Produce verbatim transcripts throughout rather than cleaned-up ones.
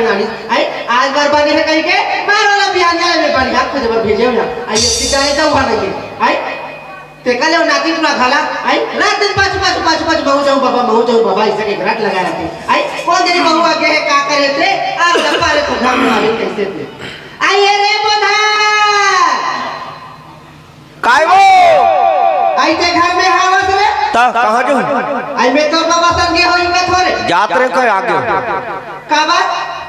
नानी, आई, आज बार बने हे कहिके, मार वाला बिहानिया ले मैं बनिहार खोजे बर भेजे हँव। आई, ये सिखाए तो हुआ नहीं है। आई, तेकर ले वो नाती टूरा घला, आई, रात दिन पाछू, पाछू, पाछू, पाछू, महूँ जाहूँ बाबा, महूँ जाहूँ बाबा, अइसे के रट लगा रहथे। आई, कोन जनी बहू आगे हे, का करे थे, आ, लपा रे, तो घर में आवे कैसे थे। आई, ये रे बोधा। काय वो? आई ते घर में हावस रे? त कहाँ जाहूँ? आई मैं तोर बाबा संग गे होही का थोरे? जात रहे का आगे? काबर?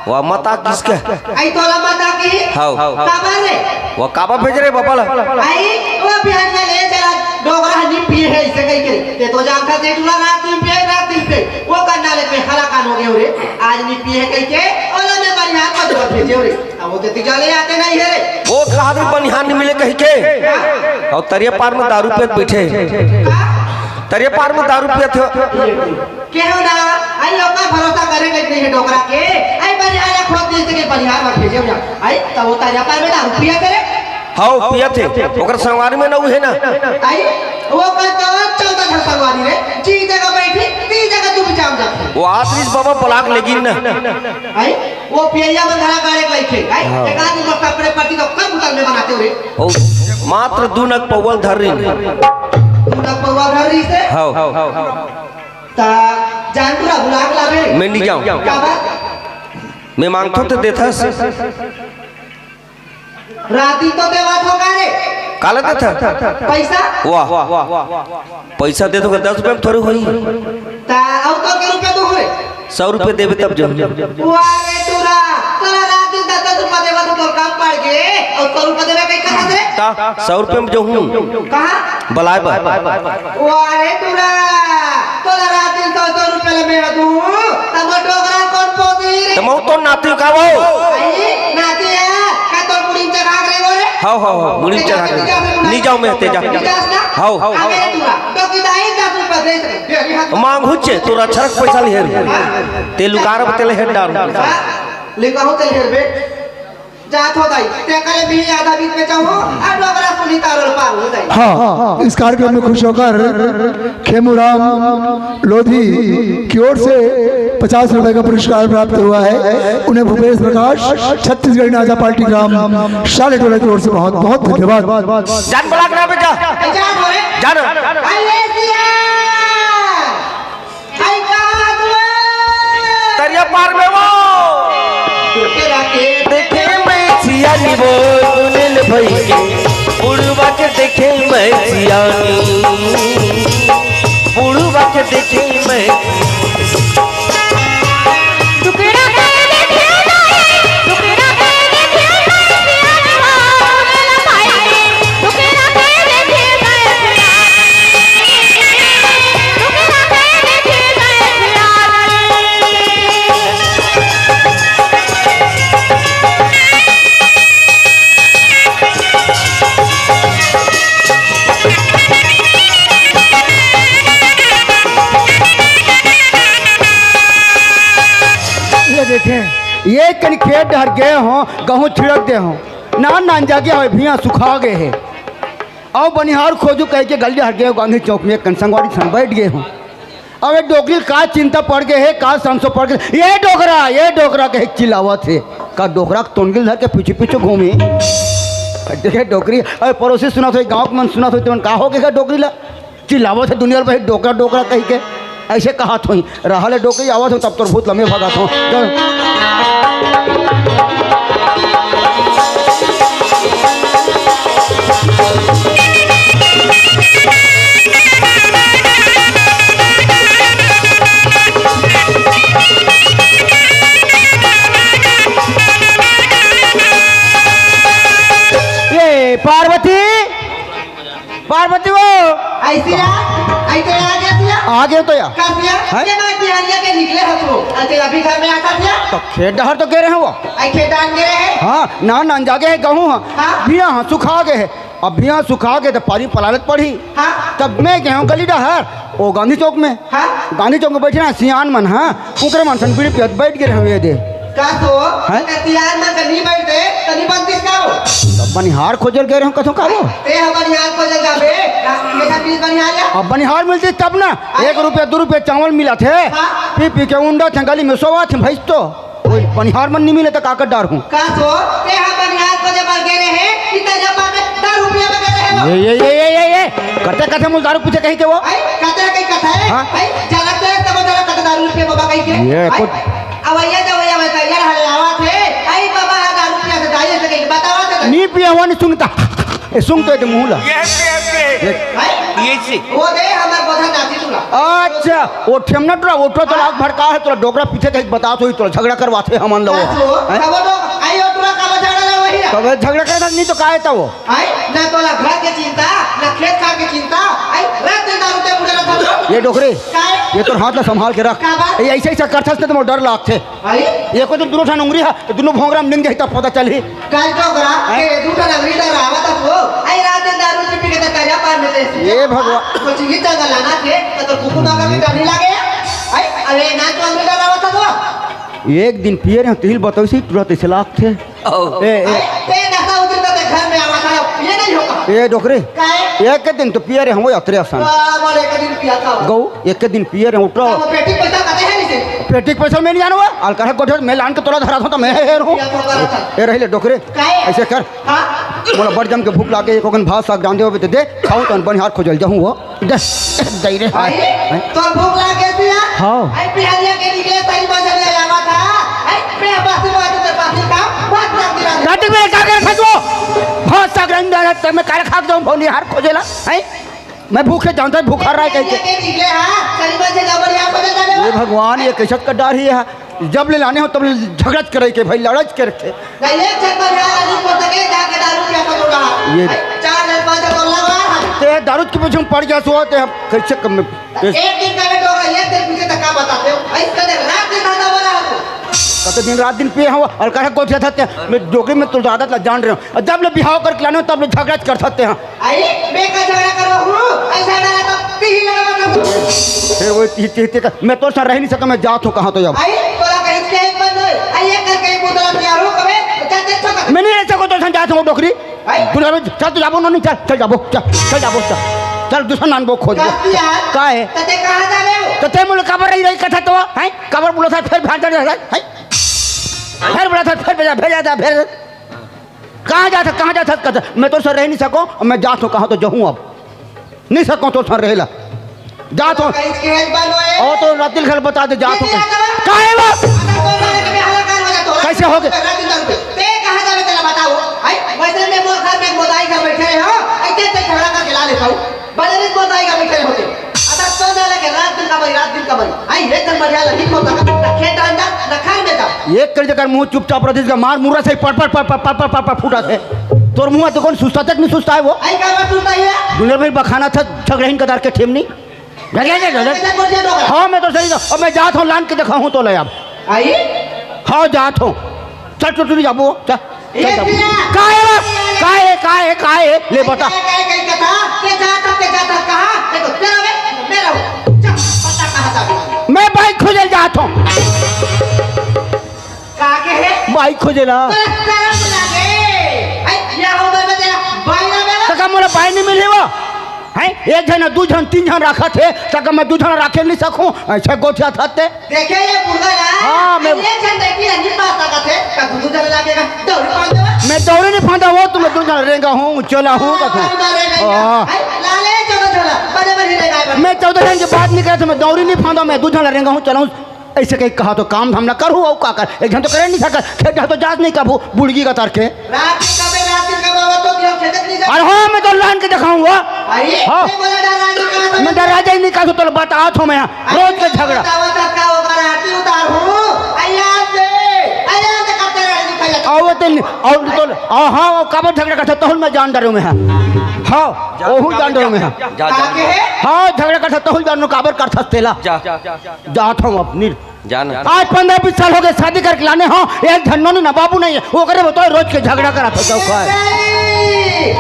वो मत आ किसके? आई तोला मत आ की? हव। काबर रे? वो काबर भेजे रे बाबा ला? आई वो बिहानिया ले चला डोकरा ह नी पिए हे अइसे कहिके। ते तो जानथस टूरा रात दिन पिए, रात दिन पिए। वो कन्ना ले मैं हलाकान हो गे हँव रे। आज नी पिए हे कहिके, ओला मैं बनिहार खोजे बर भेजे हँव रे। अब वो तेती जाले आते नहीं है रे। वो कहा भी बनिहार नहीं मिले कहिके। हाँ। अउ तरिया पार में दारू पियत बइठे। का? तरिया पार में दारू पियत हो। केहो ना, आई ओकर भरोसा करे के नहीं है डोकरा के। आई बनिहार या खोज दे सके बनिहार बर भेजे हँव। आई तब वो तरिया पार में दारू पियत हे रे। हव, पियत हे। ओकर संगवारी में ना उहे ना। आई वो कर तो चौदह झन संगवारी रे। जी जगह बैठी, ती जगह तू भी जाम जाथे। वो आतरीस बाबा ब्लाक लेगिन ना। आई वो पियरिया में घरा गाड़े के लइके, आई हाँ। एक आदमी बस अपने पति तो कब उतर में बनाते हुए। ओ, मात्र दू नग पौवल धर रही। दू नग पौवल धर रही से? हव। ता जान तू रघुराग लावे। मैं नहीं जाऊँ। का बात? मैं मांगथों तो देथस। राती तो देवत हो का रे? काला देथस? पैसा? वाह। पैसा देथों का दस रुपया में थोड़ी होही। ता अउ तो के रुपया तो होए? सौ रुपया देबे तब जो। वाह रे टूरा, तोला रात दिन दस दस रुपया देवत हो, तोर काम पड़ गे, अउ सौ रुपया देबे कहीं कहाँ से? ता सौ रुपया में जो हूँ। कहाँ? बलाए बर। वाह रे टूरा, तोला रात दिन सौ सौ रुपया ले मेरा दूँ, तब डोकरा कोन पोती रे? त महूँ तो नाती का वो। आई, नाती है, का तोर बुढ़ी में चढ़ा के रे वो रे? हव, हव, हव, मुड़ी चढ़ा के। नहीं जाऊँ मैं, ते जा। जास ना? हव। आ मेरे टूरा, तो कितना ही दस रुपया दे सके। मांग हुच्चे, तोर अक्षरक पैसा लिहे रहे। हाँ? ते लुकार बते ले हेड डाल। हाँ? ले कहो ते हेर बे। जात हो दाई, ते करे भी आधा बीच में चाहो, आ डोकरा सुनी तारो पार हो दाई। हाँ, इस कार्यक्रम में खुश होकर खेमूराम लोधी की ओर से पचास रुपए का पुरस्कार प्राप्त हुआ है। उन्हें भूपेश प्रकाश, छत्तीसगढ़ नाचा पार्टी ग्राम शाले टोला की ओर से बहुत बहुत धन्यवाद। जान बलाक ना बेटा। जा थोरे। जान। अरे सिया। आई कहाँ तू है? तरिया पार में वो। तेरा के देखे मैं सियानी वो सुनील भाई के। बुढ़वा के देखे मैं सियानी। बुढ़वा के देखे मैं। ये देखें, ये कन खेत डहर गे हों, गहूँ छिड़क दे हों, नान नान जागे होय, भिया सुखा गे हे। अउ बनिहार खोजू कहिके गली डहर गे हों, गांधी चौक में एक कन संगवारी संग बैठ गे हों। अब ये डोकरी का चिंता पड़ गे हे, का संसो पड़ गे, ये डोकरा, ये डोकरा कहे चिल्लावत हे। का डोकरा के तोनगिल धर के पीछू पीछू घूमी? देखे डोकरी, अरे पड़ोसी सुनत होही, गाँव के मन सुनत होही, तुमन का हो गे का डोकरी ला? चिल्लावत हे दुनिया भर डोकरा डोकरा कहिके, अइसे कहत होही। रहा ले डोकरी, आवत हों तब तोर भूत लमे भगात हों। ये पार्वती, पार्वती वो। अइसे आ, अइसे आ गे सिया। आ गे तो या। का सिया? हैं? ये मैं बिहानिया के निकले हँव वो। अइसे अभी घर में आता सिया? तो खेत डहर तो गे रहे हों। अइ खेत डहर गे रहे? हाँ, नान नान जागे हे गहूँ ह। हाँ। भिया ह सुखा गे हे। अब भिया सुखा गे त पानी पलालत पड़ही। हाँ। तब मैं गे हों गली डहर, ओ गांधी चौक में। हाँ। गांधी चौक में बैठे ना सियान मन, हाँ, उकरे मन सन बीड़ी पियत बैठ गे रहे हों ये दे। का तो? हैं? ए, तिहार मन का नहीं बैठते, तो नहीं बनती का वो? तो बनिहार खोजे बर गे रहे हों, कथों का वो? ते ह बनिहार खोजे जाबे, का, मेरे साथ बीस बनिहार या? अब बनिहार मिलती तब ना, हाँ। एक रुपया, दू रुपया चावल मिलत हे, हाँ। पी पी के उंडत हे, गली में सोवत हे भैंस तो। कोई बनिहार मन नहीं मिले तो का कर डार हूँ। का सो, ते हा बनिहार को जब बर गे रहे, इतना जब बर में दारू पिए बर गे रहे वो। ये, ये, ये, ये, ये, ये, कते, कते मोला दारू पूछे कही के वो? आई, कते कही कथा है? हाँ? आई, जाना ते तब जरा कते दारू पिए बाबा कही के? ये आई, कुछ अब ये जब ये बता, यार हले आवा थे, आई बाबा हा दारू पिया से दाई से कही, बतावा थे। नहीं पिया हुआ नहीं सुनता। ए, सुन तो ए मुंह ला। ये, ये, ये। आई? ये सी। वो दे, हमर बोधा नाची टूरा। अच्छा, वो ठेमना टूरा, वो टूरा तो लाख भड़का है, तोला डोकरा पीछे कहीं बता तो ही तोला झगड़ा करवाथे हमन ला वो। का सो, हैं? का वो तो, आई वो टूरा का वो झगड़ा ला वही है। तब झगड़ा करता नहीं तो का है वो? आई, ना तोला घर के चिंता, ना खेत खार के चिंता, आई, रात दिन दारू ते बुझे रहता। ये डोकरे, काय? ये तोर हाथ ला संभाल के रख। का बात? ये ऐसे, ऐसे करथस न तो मोर डर लागथे। आई? ये को तो दुनो ठन उंगरी हा, तो दुनो भोंगरा में निंग जाही तब पता चलही। काय तो करा, हैं? के दू ठन अंगरी डरावत हस वो। आई रात दिन दारू पी पी के तो कर्जा पार में ले। ये भगवान। तो चीज तो गलाना थे, तो, तो कुकुर ना करके डर नहीं लागे। आई, अरे ना तो अंगरी डरावत हस वो। एक दिन पिए रहे, तिल बतौसी, तुरंत इसे लागथे। ओ। ए, ए। आई, ते नशा उतर तो ते घर में आवा था, ये नहीं होगा। ए, डोकरे। काय? एक दिन तो पिए रहे, हम वो यात्रे आसान। बाबा, एक दिन पिया था। गौ, एक दिन पिए रहे, उठो। तो वो पेटी पैसा कते है नहीं से? पेटी के पैसा मैं नहीं जानूँ, अलकर है गोठे, मैं लान के तोला धरा था, तो मैं हेर हूँ। पिया था, करा था। ए, रही ले, डोकरे। काय? ऐसे कर। हाँ? मोला बड़ जम के भूख लागे, एक ओगन भात साग रांधे होबे तो दे, खाऊं तन बनिहार खोजल जाहूं वो। दे, दे रे। आई? हैं? तो भूख लागे पिया? हाँ। आई पिहरिया के निकले तरी बजरिया लावा था। आई पे बस बस ते बस काम, बात ना गिरा। काटे में का कर खा दो? भात साग रांधे तब मैं काले खा जाऊं, बनिहार खोजेला। हैं? मैं भूखे जाऊं तो भूखा रहा कह के। पिहरिया के निकले हाँ, तरी बजे जबरिया खोजे जावे। ये भगवान, ये कैसे का डर ही है? जब ले लाने हो तब ले झगड़च करे के भाई, लड़च करथे। नहीं, एक चक्कर में आया, नहीं पड़ता के जाके दारू पिया कर दो रहा। ये चार हजार पाँच हजार लगवा रहा। ते दारू के पीछे में पड़ गया सो, ते हम कैसे कम में एक दिन का वेट होगा, एक दिन पीछे तक का बताते हो? ऐसे कदे रात दिन धंधा हो रहा है। कते दिन रात दिन पिए हो और कहे गोठिया था ते, मैं डोकरी में तो आदत ला जान रहे हो। और जब ले बिहाव करके लाने हो तब ले झगड़च कर सकते हैं। आई, मैं का झगड़ा करवा हूँ, ऐसा डरा तो पीही लगा कर। फिर वो ती, ती, ती, मैं तो सर रह नहीं सका, मैं जात हूँ कहाँ तो अब। आई, तोरा कहीं के एक बंद होए, आई, ये कर कहीं बोतल में यार हो कबे, तो क्या देख सको? मैं नहीं रह सको तो सर जात हूँ डोकरी। आई। तू जाबो, चल तू जाबो, नहीं, चल, चल जाबो, चल, चल जाबो, चल। चल दूसरा नान बो खोज। काफी यार। का है? तते कहाँ जा रहे हो? तो ते मुझे कबर रही रही कथा तो, हैं? कबर बोला था, फिर भाग जा रहा है, हैं? फिर बोला था, फिर भेजा, भेजा था, फिर कहाँ जात हस, कहाँ जात हस? कहत, मैं तोर संग रह नहीं सकों, मैं जात हूँ, कहाँ तो जाहूँ अब। नहीं सकों तोर संग रहेला। जात हूँ। कहीं के हेल्प बन होए। और तो रतिल घर बता दे, जात हूँ। नहीं, नहीं, नहीं। काहे वो? अगर तो ना, मैं हला कर हो जाता हूँ। कैसे हो गए? रात दिन दारू पे। ते कहाँ जावे तेला बताओ? आई, वैसे मैं मोर घर में मोदाई घर बैठे रहे हो, ऐसे ते झगड़ा करके ला लेता हूँ। बजरिन मोदाई का बैठे होते। अदा तो ना लगे, रात दिन कमाई, रात दिन कमाई। आई, एक दिन बढ़िया लगी, तो तक ना खेत डाल जा, ना खान में जा। एक कर जकर मुंह चुपचाप रहती, इसका मार मुर्रा से पट, पट, पट फूटा थे। तोर मुंह तो कौन सुस्ता तक नहीं सुस्ता है वो? आई, का बात सुस्ता है? दुनिया में बखाना था, झगड़े इन कदार के ठेमनी। जा, जा, जा, जा, जा। ऐसा बोल दिया तो। हाँ, मैं तो सही था। अब मैं जात हूँ, लान के दिखाऊँ तो ले अब। आई? हाँ, जात हूँ। चल, चल, चल, जाबो, चल। चल, ए, जाबो। पिया। का है वो? का है, का है, का है? ले बता। का है, का है, का है, कथा? के जाता, के जाता, कहाँ? देखो, तेरा बे, मेरा हो। चल, बता कहाँ जाबे? मैं बाइक खोजल जात हूँ। का के है? बाइक खोजेला। तेरा, तेरा बुला के। आई, या हो, मैं, मैं तेरा भाई ना मेरा। तो का मोला भाई नहीं मिले वो? हैं? एक झन, दू झन, तीन झन रखत हे, त का मैं दू झन राखे नहीं सकूं? ऐसे गोठिया थते। देखे ये बुढ़ा ना, हाँ, मैं ये झन देखी है, नहीं पास सकत हे, का दू झन लागेगा, दौड़ी पास देवा। मैं दौड़ी नहीं पाता वो, तुम्हें दू झन रेंगा हूँ, चला हूँ, हाँ, बता। हाँ, मारेगा, हाँ। भाई, लाले चौदह झन, बड़े बड़े रेंगा है, मैं चौदह झन की बात नहीं करता, मैं दौड़ी नहीं पाता, मैं दू झन रेंगा हूँ, चला हूँ। ऐसे कहीं कहा तो काम धाम ना करूँ, अऊ का कर, एक झन तो करे नहीं सकत, खेत तो जात नहीं कभू, बुड़गी का तरके। रात दिन कबे, रात दिन कबे, वो तो दिया खेतक नहीं जाए। अरे हाँ, मैं तो लान के दिखाऊंगा। भाई, हाँ। मैं बोला डरा नहीं कहा था। मैं डरा जाए नहीं कहा तो बता थो मैं, अरे रोज का झगड़ा। बतावा था, का होगा, आरती उतार हूँ। अयान दे, अयान दे, करते रहे, नहीं खाया। आओ तो नहीं, आओ तो, आओ, हाँ, आओ, कब झगड़ा करता, तहुल मैं जान डरूँ मैं, हाँ। हाँ, ओहू जान डरूँ मैं, हाँ। जा, जा। आगे है? हाँ, झगड़ा करता, तहुल जान डरूँ, काबर करता तेला। जा, जा, जा, जा। जात हूँ अपनी। जाना। आज पन्द्रह बीस साल हो गए शादी करके लाने हो, एक धन्नो नहीं ना बाबू नहीं है, ओकरे बताओ रोज के झगड़ा करा था चौका है।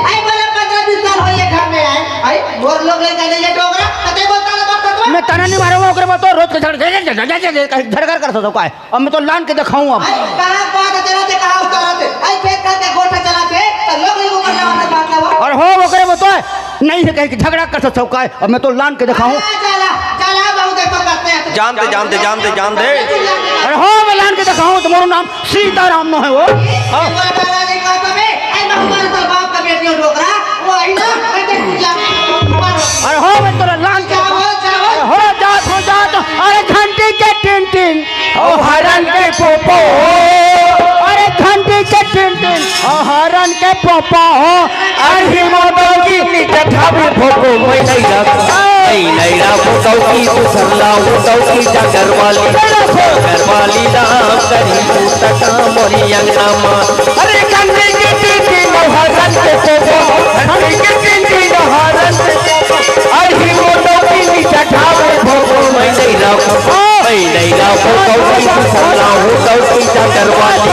आई बोले पन्द्रह बीस साल हो ये घर में आए, आई बोल लोग ले जाने ये डोगरा, कते बोलता ना बात करता। मैं तना नहीं मारूंगा, ओकरे बताओ रोज के झगड़ा, झगड़ा, झगड़ा, झगड़ा, झगड़ा करता चौका है। अब मैं तो लान के दिखाऊं अब। आई कहाँ बात चला थे, कहाँ उतारा थे, आई खेत करके गोठा चला थे, तो लोग ये ऊपर लगा था बात लगा। और हो ओकरे बताओ, नहीं है कहीं कि झगड़ा कर सकता है। अब मैं तो लान के दिखाऊं। चला, चला, बहुत देखो करते हैं। जानते, जानते, जानते, जानते। अरे हो, मैं लान के देखाहूं त मोरो नाम सीताराम नोहे हो। हाँ। तोरा दादाजी का कबे, ए, मैं हमारे तो बाप का बेटी हो डोकरा, वो आई ना, मैं देख पूजा, मारो। अरे हो, मैं तोला लान के चावल, चावल। अरे हो, जात हो, जात हो। अरे घंटी के टिन टिन, ओ हरन के पोपो। अरे घंटी के टिन टिन, ओ हरन के पोपो। अरे मोटो की नीचे ठावे भोगो, मैं नहीं रख, मैं नहीं रख, मोटो की तू सल्ला, मोटो की जागर वाली, जागर वाली राम करी तू तका मोरी अंगना मा। अरे घंटी के टिन टिन, ओ हरन के पोपो, घंटी के टिन टिन, ओ हरन के पोपो। अरे मोटो की नीचे ठावे भोगो, मैं नहीं रख, मैं नहीं रख, मोटो की तू सल्ला, मोटो की जागर वाली।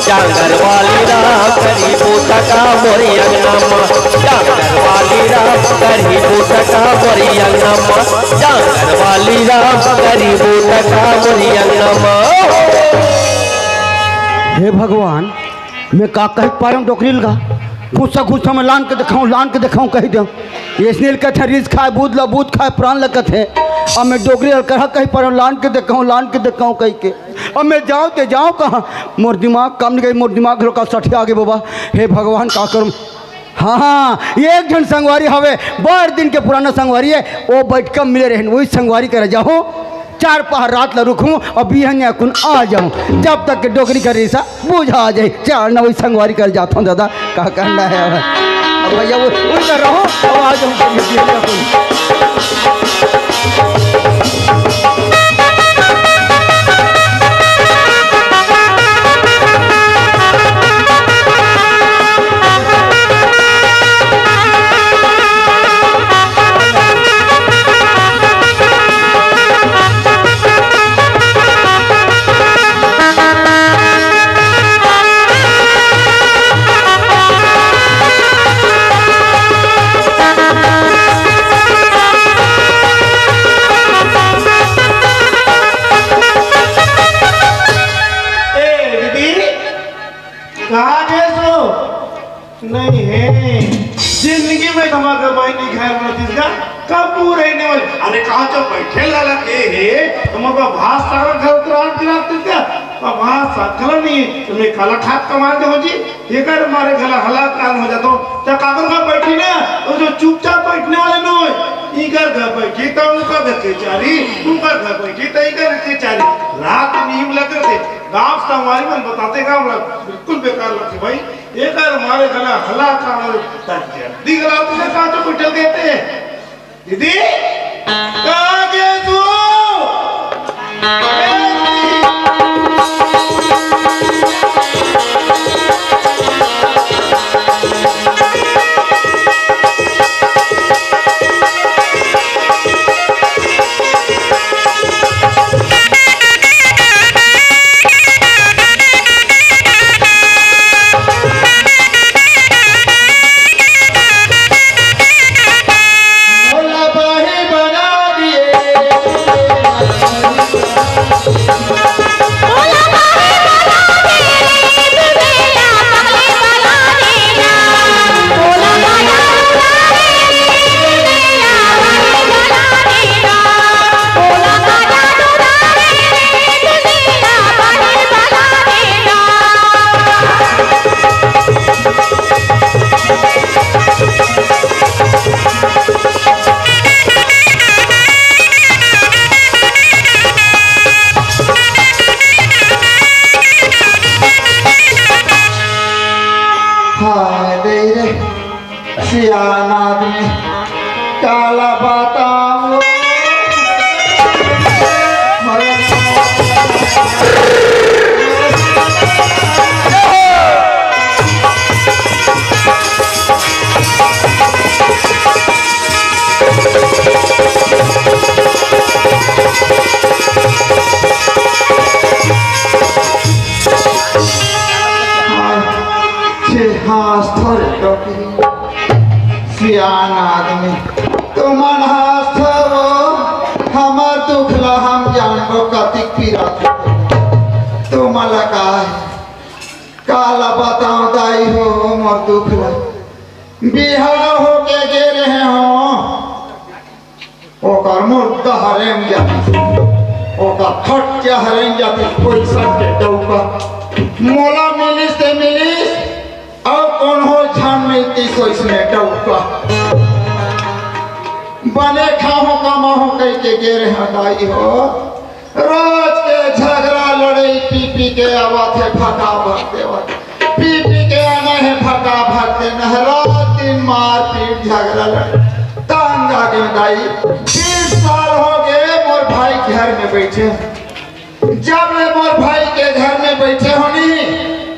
जांगर वाली राम करी पूतका मोरी अंगना मा। जांगर वाली राम करी पूतका मोरी अंगना मा। जांगर वाली राम करी पूतका मोरी अंगना मा। हे भगवान, मैं का कहि पारंव डोकरी ल गा? गुस्सा गुस्सा में लान के देखाहूं, लान के देखाहूं कहि देंव। इसने ल कथे रीस खाए बूद ला, बूद खाए प्राण ला कथे। अब मैं डोकरी ल कहा कहि पारंव, लान के देखाहूं, लान के देखाहूं कहिके। अब मैं जांव ते जांव कहां? मोर दिमाग काम नइ करे, मोर दिमाग घलो का सठिया गे बाबा। हे भगवान, का करूं? हां, हां, एक झन संगवारी हवे, बड़ दिन के पुराना संगवारी हे, ओ बइठका मिले रहेन, ओही संगवारी करा जाहूं, चार पहर रात ला रुकहूं अउ बिहनिया कुन आ जाहूं, जब तक के डोकरी का रीसा बुझा जाही। चल ना, ओही संगवारी करा जाथंव दादा, का करना हे अब? अब भइया वो, उधर रहो, अब आ जाहूं, बिहनिया कुन। ए, दीदी, कहाँ गए सो? नहीं हे। जिंदगी में तुम्हारा भाई नहीं खाया बड़ा चीज का। कब पूरे रहने वाले? अरे, कहाँ तो बैठे लाला के हे? तुम्हारा भात सारा घर उतरा के रख देते। अब भात साग खला नहीं है। तुम्हें काला खात कमाल दे हो जी। एकर मारे घला हला कान हो जातो। त काकर घर बैठी ना, वो जो चुपचाप बैठने वाले नो है। इकर घर बैठी त उनका घर के चारी, उनका घर बैठी त इकर घर के चारी। रात नींद लग रहे थे। गांव संगवारी मन बताते गांव ला बिल्कुल बेकार लगते भाई। एकर मारे घला हला कान हो जातो। त जल्दी घला तुझे कहाँ तो बैठल देते हैं। दीदी, कहाँ गे तू? हाय दे रे, सियान आदमी, काला बतावं। छे हाँस थोरे डोकरी, सियान आदमी, तुमन हाँस थोरो, हमर दुख ला हम जानबो, कतिक पीरा थे। तुमन ला का हे? काला बतावं दाई हो मोर दुख ला। बिहाव होके गे रहे हो, ओकर मुर्दा हरे में जाथे। ओकर खटिया हरंग जातिस, ओइसन के डउका। मोला मिलिस ते मिलिस, अउ कोनो झन मिलतिस ओइसने डउका। बने खाहूं कमाहूं कहिके गे रेहेंव दाई हो। रोज के झगरा लड़ई पी पी के आवत हे, फका भर देवत। पी पी के आना हे, फका भर देना हे। रात दिन मारपीट, झगरा लड़ई। तंग आ गेंव दाई। बीस साल हो गे मोर भाई घर में बइठे। जब ले मोर भाई के घर में बइठे हों नी,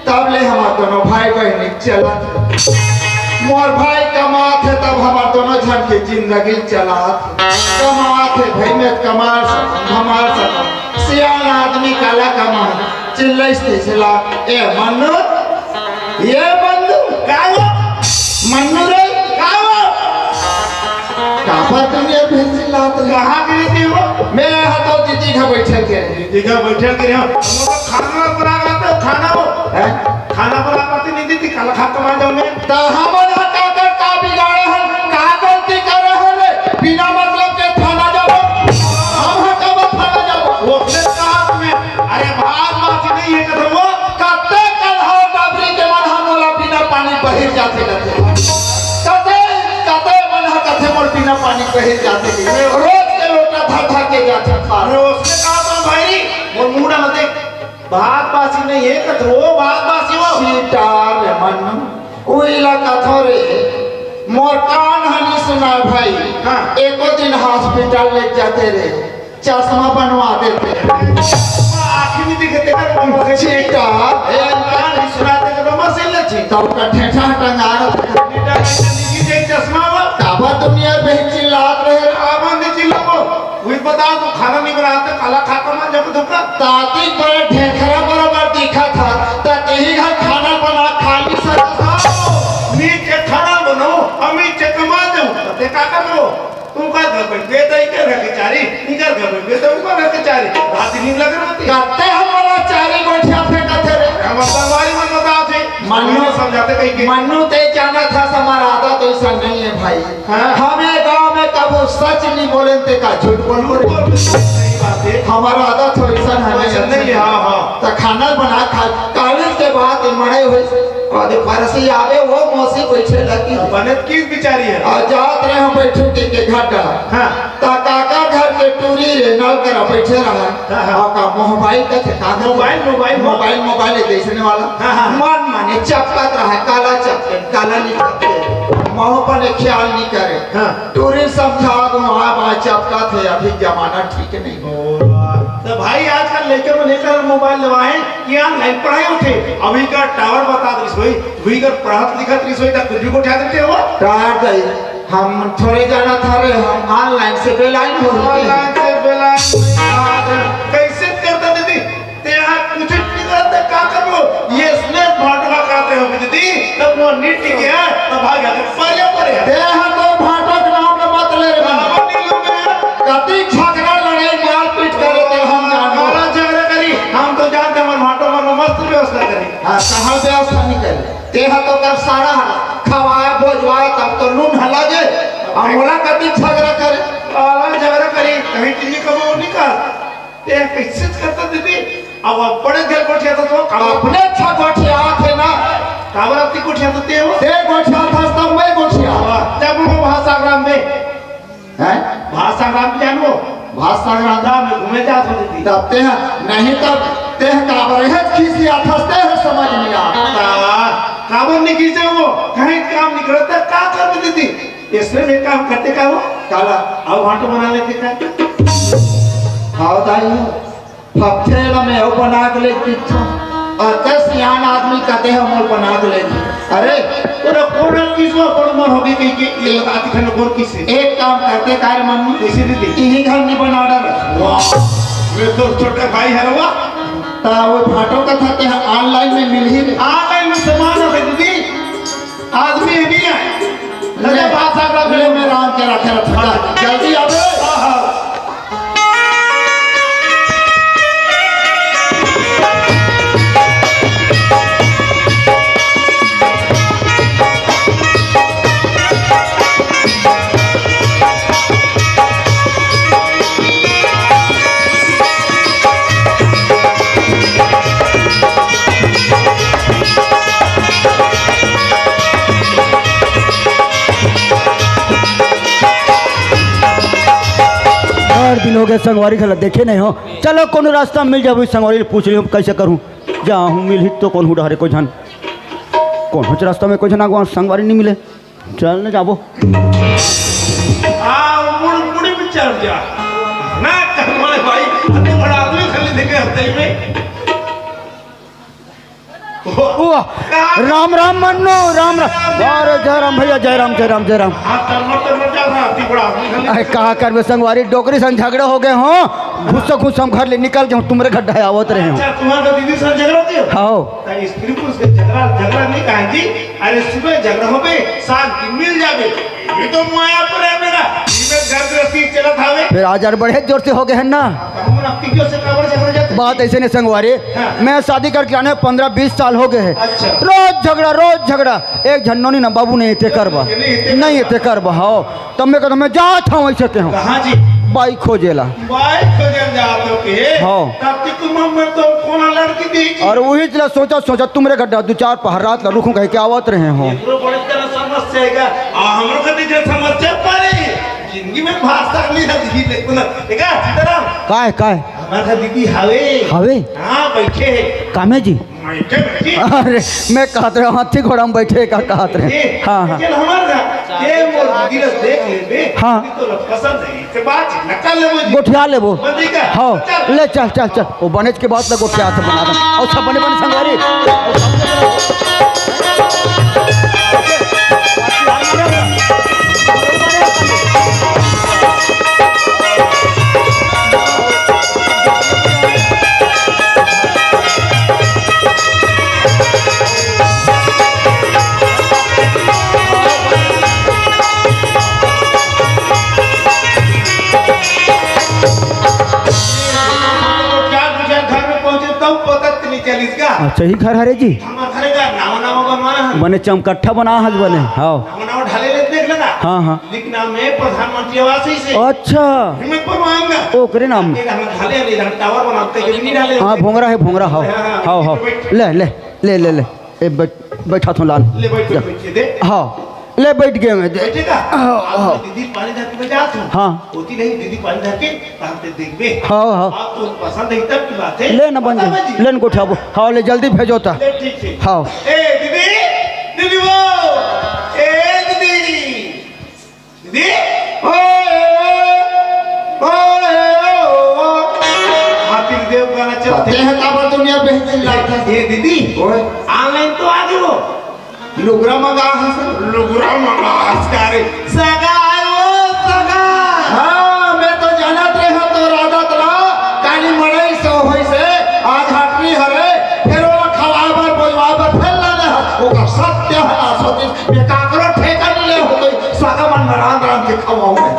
तब ले हमर दोनों भाई बहिनी चलत हे। मोर भाई कमात हे, तब हमर दोनों झन के जिंदगी चलत हे। कमात हे भाई, मैं कमा सकंव, धमा सकंव। सियान आदमी काला कमाही, चिल्लइस तइसे ला, ए मन्नू, ए मन्नू, का हो? मन्नू रे, का हो? काबर दुनिया भेज चिल्लात हे? कहाँ गे रहे हो? मैं हा तो दीदी घर बइठे के। दीदी घर बइठे के रहे हो? हम लोग खाना बना के लाते हो, खाना हो। हैं? खाना बना पाती नहीं दीदी, काला खा कमा जाऊंगे। त हमन हा काकर का बिगाड़े हन, का गलती करे हन रे? बिना मतलब के थाना जाबो? हम हा काबर थाना जाबो? वो अपने कहा तुम्हें, अरे भात बासी नहीं हे कथों वो। कते कन हो डबरी के मन हा मोला बिना पानी बहिर जाथे कथे। कते, कते मन हा कथे मोर बिना पानी बहिर जाथे। रोज के लोटा धर धर के जाथे खाए। अरे उसने कहा तो भाई, वो मुंह ना देख। भात बासी नहीं हे कथों, भात बासी हो। सीटा रे मन्नू, उही ला कथों रे, मोर कान हा नी सुनाय भाई। हाँ। एको दिन hospital ले जाते रे, चश्मा बनवा देते। आँखी नहीं दिखे तेरा। सीटा, ए, कान नहीं सुनाय तेरा, मशीन ले छी। तब का ठेठा टंगा रहता। बेटा, ऐसे नहीं कीजिए चश्मा वो। काबर दुनिया में चिल्लात रहे। काबर नहीं चिल्लाबो। वही बता, तू खाना नहीं बनाते, काला खा कमा जब धोखा। ताती पर ढेखरा बराबर दिखा था, त तेही घर खाना बना खा नी सकत हस। नीचे खाना बनाओ, अमी चकमा जाऊं, ते का कर लो? तुम का घर पे बेटा ही कर घर के चारी, इनकर घर पे बेटा ऊपर घर के चारी, रात दिन लग रहती। कते हमला चारी गोठिया फेंकत हे रे? हम संगवारी मन बता थे। मन्नू समझाते कहीं के। मन्नू ते जानत हस हमर आदत ओइसन नहीं हे भाई। हाँ। हम ए गांव में कभू सच नहीं बोलेन ते का झूठ बोलबो रे। सही बात हे। हमर आदत ओइसन हे वैसे नहीं। नहीं, हाँ, हाँ। त खाना बना खा, कॉलेज के बाद मड़े होइस, अउ परसी आवे वो मौसी बइठे लगी। बने त किस बिचारी हे? अउ जात रहे हम बइठू के, के घर डहर। हाँ। त काका घर के टूरी रे नल करा बइठे रहा। हाँ, हाँ। अउ का मोबाइल का थे, का थे? मोबाइल, मोबाइल, मोबाइल, मोबाइल हे जइसने वाला। हाँ, हाँ। मन माने चपकत रहा, काला चपके, काला नहीं चपके। मोह पने ख्याल नहीं करे। हाँ। टूरी समझा दूं, हाँ, बाय चपकत हे, अभी जमाना ठीक नहीं। ओ, त भाई आजकल लइका मन एकर मोबाइल लेवाए कि online पढ़ाई होथे। अभी का टावर बता दे सोई, वही कर पढ़त लिखत रही सोई, त कुछ भी गोठिया देते हो। टावर दे, हम थोड़े जानत हन रे, हम online से बेलाइन हो गए। Online से बेलाइन। कैसे करता दीदी? तेहा कुछ नहीं करते, का करबो? ये इसने भाटो का कहते हो दीदी, तब वो नीट के है, तब भाग जाते, परे, परे। तेहा तो भाटो के नाम ले मत ले रे। बाबा नहीं लोग हैं। कति झगड़ा, लड़ाई, मारपीट करे ते हम जानबो। बड़ा झगड़ा करी, हम तो जानते हैं, हमर भाटो मन मस्त व्यवस्था करी। हाँ, कहाँ व्यवस्था नहीं करे? तेहा तो कर सारा हरा, खवाए, बोजवाए, तब तो नून हला दे, हम ओला कति झगड़ा करे। बड़ा झगड़ा करी, कहीं टीवी कबो नहीं कर। ते कइसे करता दीदी? अब बड़े घर गोठियाथे तो का? अपने अच्छा गोठियाथे ना। काबर अति गोठियाथे ते हो? ते गोठियाथस तब मैं गोठियाहूं। तब वो भाषा ग्राम में। हैं? भाषा ग्राम जानबो? भाषा ग्राम। राम में घूमे जात हो दीदी। तब ते ह, नहीं तब ते ह काबर हे खिसियाथस ते ह समझ नहीं आता। काबर नहीं खिसे वो? कहीं काम नहीं करता, का कर दीदी? इसमें मैं काम करते का हो? काला? अउ भाटो बना लेते का? हाँ, दाई हो। फपथे ला मैं अउ बना के ले किथों। अउ ते सियान आदमी कथे हमर बना के ले। अरे, तोरा कोन किसवा पर मन होगे कि, कि ये बता दिखा न कोन किसे? एक काम करते का रे मम्मी। कैसे दीदी? इही घर नहीं बना डार। वाह, मैं तो छोटा भाई हरवा। त वो भाटो कथा ते ह online में मिलही रे। Online में सामान है दीदी। आदमी भी है। ले, ले, बात साफ रख ले, ले। मैं राम के रखे रखा। जल्दी आवे। हाँ, हाँ। संगवारी घला देखे नहीं हो। चलो, कोनो रास्ता मिल जाबो, संगवारी ले पूछ लियो, कैसे करूँ? जाहूँ, मिलही तो कोनो डहरे कोई झन, कोनो रास्ता में कोई झन आगू संगवारी नहीं मिले। चल न जाबो। आ, मुड़, मुड़ी में चढ़ जा। ना, कमल भाई, अति बड़ा आदमी खाली देखे हफ्ते में। वाह, राम राम मन्नू, राम राम। अरे जय राम भैया, जय राम, जय राम, जय राम। हाँ, तब मत, तब मत जा, हाँ, अति बड़ा आदमी खाली। अरे कहा करबे संगवारी, डोकरी सन झगड़ा हो गए हो, घुस्सा घुस्सा हम घर ले निकल गए हो, तुम्हरे घर ढाया आवत रहे हो। अच्छा, तुम्हारे तो दीदी सन झगड़ा होती हो? हाँ। तो स्त्री पुरुष के झगड़ा, झगड़ा नहीं कहा जी। अरे सुबह झगड़ा होबे, शांति मिल जाबे। ये तो माया प्रेम मेरा, इमे घर गृहस्थी चलत हावे। फिर आज यार बड़े जोर से हो गए हैं ना। हम अक्ति क्यों से काबर झगड़ा जाते? बात ऐसे नहीं संगवारी। हाँ। मैं शादी करके आने पंद्रह बीस साल हो गए हैं। अच्छा। रोज झगड़ा, रोज झगड़ा। एक झन्नो नहीं ना बाबू नहीं ते करबा। नहीं ते नहीं ते करबा, हाँ। तब मैं कहता मैं जात हूँ ऐसे ते हूँ। कहाँ जी? बाई खोजेला। बाई खोजल जात हो के? हाँ। तब कि तुम हम तो कौन लड़की देखी? और वही चला सोचा, सोचा तुम्हरे घर दू चार पहर रात ला रुकूं कह के आवत रहे हो। एकरो बड़ी तरह समस्या है का? आ, हमरो के दीजिए समस्या पड़े। जिंदगी में भाषा नहीं है, दीदी, देखो ना। देखा, सीताराम? काय, काय? हमारा दीदी हवे। हवे? हाँ, बैठे है। कामे जी? बैठे, बैठे। अरे, मैं कहत रहे हाथी घोड़ा में बैठे का कहत रहे। ए, हाँ, हाँ। चल हमार ना, ए मोर दीदी ला देख लेबे। हाँ। दीदी तोला पसंद है, इसे बात न कर लेबो जी। गोठिया लेबो। बंदी का? हाँ, चल। ले चल, चल, चल। वो बनेज के बात ला गोठिया से बना दे। और सब बने बने संगवारी। क्या बुझा घर में पहुंचे तब पता नहीं चलिस का? अच्छा, ही घर हरे जी? हमार घर का नावा नावा बनवाना है। बने चमकट्ठा बना हस बने। हाँ। नावा नावा ढाले ले देख लेना। हाँ, हाँ। लिखना में प्रधानमंत्री आवास है इसे। अच्छा। हिम्मत पर मांगना। ओकरे नाम। ये हम ढाले नहीं, हम टावर बनाते के भी नहीं ढाले। हाँ, भोंगरा है, भोंगरा, हाँ। हाँ, हाँ, हाँ, हाँ। बैठ। ले, ले, ले, ले, ले। ए, बैठ, बैठा थो लाल। ले, बैठ, बैठ, बैठ, ये दे। हाँ, ले बैठ गए मैं दे। बैठे का? हाँ, हाँ। दीदी पानी धर के मैं जात हूँ। हाँ। होती नहीं, दीदी पानी धर के, हम ते देखबे। हाँ, हाँ। आप तो पसंद है, तब की बात है। ले ना बन बता जाए, बजी। ले ना गोठाबो। हाँ, ले जल्दी भेजो ता। ले, ठीक, ठीक। हाँ। ए, दीदी, दीदी वो, ए, दीदी। दीदी? ओए, ओए, ओए, ओए। हाथी देव गाना चलते हैं। हैं काबर दुनिया बेहतरीन लागथे। ए दीदी, ओए। Online तो आ गए वो। लुगरा मंगा हस। लुगरा मंगा हस का रे। सगा है वो, सगा। हाँ, मैं तो जानत रहे तो राधा तला, काली मड़ई से होई से, आज हाटरी हरे, फिर वो खवाए बर, बोलवाए बर, फिर लाने हस। ओकर सत्य है, आ सतीश, मैं काकरो ठेका नहीं ले हो गई। सगा मन में राम राम के खवाऊं मैं। हम्म,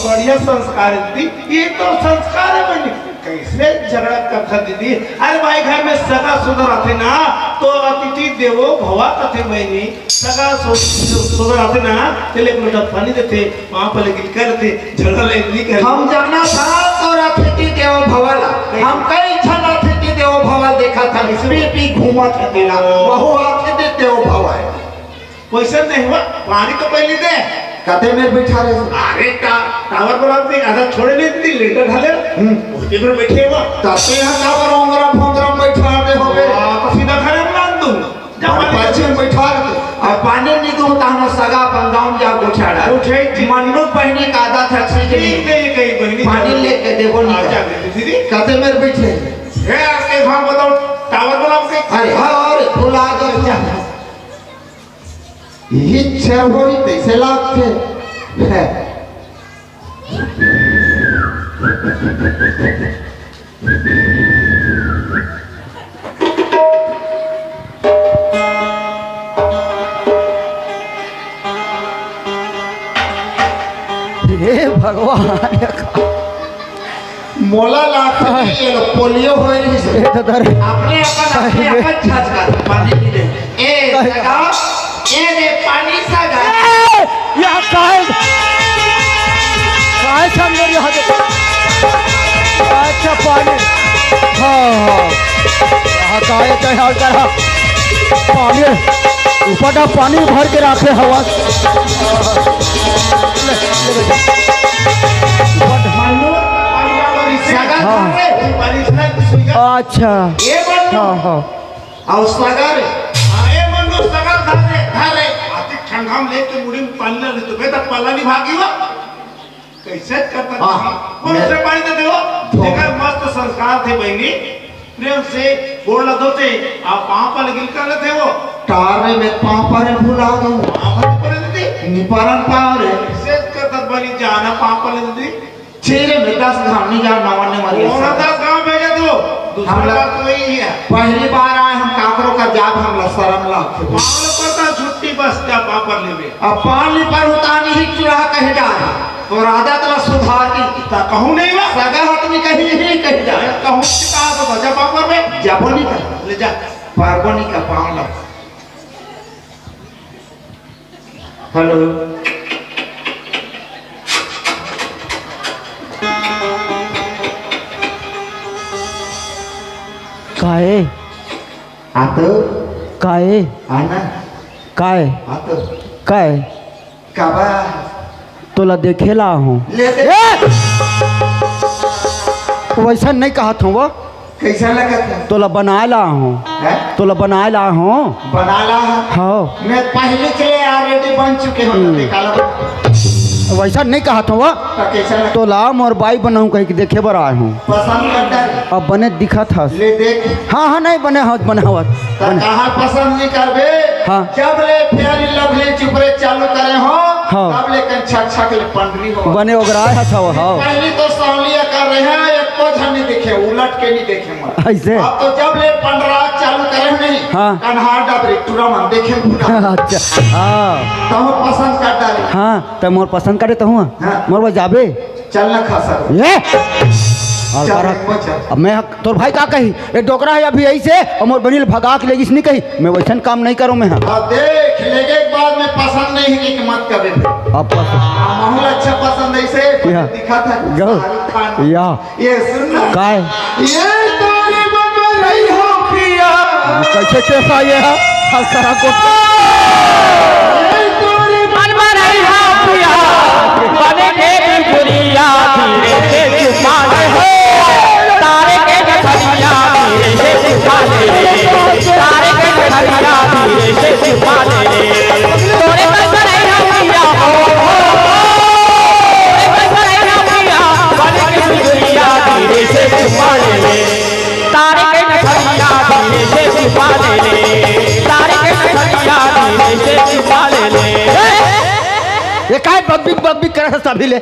बढ़िया संस्कार है दीदी, ये तो संस्कार है बहनी। कैसे झगड़ा करथा दीदी? अरे भाई, घर में सगा सुधर आथे ना, तो अतिथि देवो भवा कथे बहनी। सगा सो-, सुधर आथे ना, तेले एक लोटा पानी देथे, वहाँ पर लेकिन कर देथे, झगड़ा ले नहीं कर। हम जानत हन तोर अतिथि देवो भवा ला। हम कई झन अतिथि देवो भवा देखत हन, पी पी घूमत हे तेला, वहू अतिथि देवो भवा है। वैसे नहीं हुआ, पानी तो पहले दे। कते में बैठा रहे? अरे टा-, टावर पर आप नहीं, आधा छोड़े नहीं थी, लेटर ढाले। हम्म। उसके पर बैठे हुआ। तब तो यहाँ टावर ओंगरा फोंगरा बैठा दे हो गए। हाँ, तो सीधा घर में डाल दूँ। जा और पानी पाछे में बैठा रहे। और पानी नहीं दूँ, तानो सगा अपन गाँव जा गोठा डाल। उठे जी। मन्नू बहनी का आधा था, ठीक है। ठीक है, ये कहीं बहनी पानी जा। लेके देखो नहीं। आ, जा दीदी। कते में बैठे? है, आपके भाव बताओ, टावर पर आपके। अरे हाँ, अरे भुला गए। इच्छा होई तैसे लागथे। हे भगवान, मोला लागथे कि ये लोग पोलियो होए रहिस हे। ए दादा रे। अपने अपन, अपने अपन छाछ का पानी पी ले। ए सगा, ए दे पानी सगा। ए, यहाँ काय, काय संग मेरी हाथ? अच्छा, पानी। हाँ, हाँ। यहाँ काय तैयार करा? पानी, ऊपर का पानी भर के रखे हवा। ले, ले बेटा। ऊपर का। अच्छा। ए मन्नू। हाँ, हाँ। अउ सगा रे। हाँ, ए मन्नू, सगा धर रे, धर रे। अति ठंडा में लेके मुड़ी में पानी ला ले, तो बेटा पल्ला नहीं भागी हो। कैसे करता हाँ, जी? कौन मैं से पानी देते हो? धो- देखा, मस्त संस्कार थे बहनी, प्रेम से गोड़ ला धोते, आप पाँव पर गिल कर लेते हो। तार रे, मैं पाँव पर भुला दूँ। पाँव पर नहीं पड़े देते। निपारन पाँव रे। कैसे करता बनी जाना पाँव पर लेते? छे रे, मैं दस घाम नहीं जान, नवन ने मरी कौन ऐसा। दस घाम भेजे तू? दूसरी हम लोग बात तो यही है। पहली बार आए हम काकरो का जाब, हम ला शर्म ला। पाँव ला पड़ता छुट्टी बस, जा पाँव पर लेवे। अब पानी पर उतानी ही चूल्हा कहीं डाल। तोर आदत ला सुधार दी। ता कहूँ नहीं बा। सगा हत नहीं कहीं ही कहीं डाल। कहूँ से कहा तो बजा पाँव पर में। जाबो नहीं कर। ले जा। पारबो नहीं का पाँव ला। हेलो। काहे? आ तो। काहे? आना। काय? आ तो। काय? काबा? तोला देखे ला हूँ। ले दे। ए! वैसा नहीं कहत हूँ वो। कैसा लगत है? तोला बनाए ला हूँ। हैं? तोला बनाए ला हूँ। बना ला है? हाँ। मैं पहले से already बन चुके हूँ, हम्म। तो काला बना। वैसा नहीं कहत हूँ वो। तो कैसा लगा? तोला मोर बाई बनाऊँ कहीं के देखे बर आए हूँ। पसंद करता है? अब बने दिखत हस। ले देख। हाँ, हाँ, नहीं बने हवत, बने हवत। त बने। कहाँ पसंद नहीं करबे? हाँ। जब ले Fair Lovely चुपरे चालू करे हो, हाँ। तब ले कन छक छक ले पंडरी हो। बने ओगराए हस हो, हाँ। पहली तो सांवलिया कर रहे हैं, एक को झन नहीं देखे, उलट के नहीं देखे मन। ऐसे? अब तो जब ले पंडरा चालू करे हो नहीं, हाँ। कन्हार डबरी टूरा मन देखे पूरा। अच्छा, हाँ। तहु पसंद कर डाले। हाँ, त मोर पसंद करे तहु। हाँ। मोर बस जाबे। चल ना खा सको। ये? और चल, कर एक बार चल। अब मैं तोर भाई का कही, ये डोकरा है अभी ऐसे, और मोर बहिनी ल भगा के ले गिस नहीं कही, मैं वैसन काम नहीं करूँ मैं, हाँ। अब देख, लेके के बाद में पसंद नहीं है कि मत कबे फिर। अब पसंद। आ, माहौल अच्छा पसंद ऐसे, या। दिखा था गौ। शाहरुख खान। या। ये सुन ना। काय? ये तोरे मन में नहीं हो पिया। कैसे कैसा ये है? हर तरह को। मन भरई हो पिया, बने के बिजुरिया, धीरे से चुपा ले हो। तारे के नथरिया, धीरे से चुपा ले। तारे के नथरिया, धीरे से चुपा ले। तोरे मन भरई हो पिया, हो, हो। तोरे मन भरई हो पिया, बने के बिजुरिया, धीरे से चुपा ले। तारे के नथरिया धीरे से छुपा ले ले, तारे के नथरिया धीरे से छुपा ले ले। ए, ये काय बकबिक बकबिक करत हस अभी ले?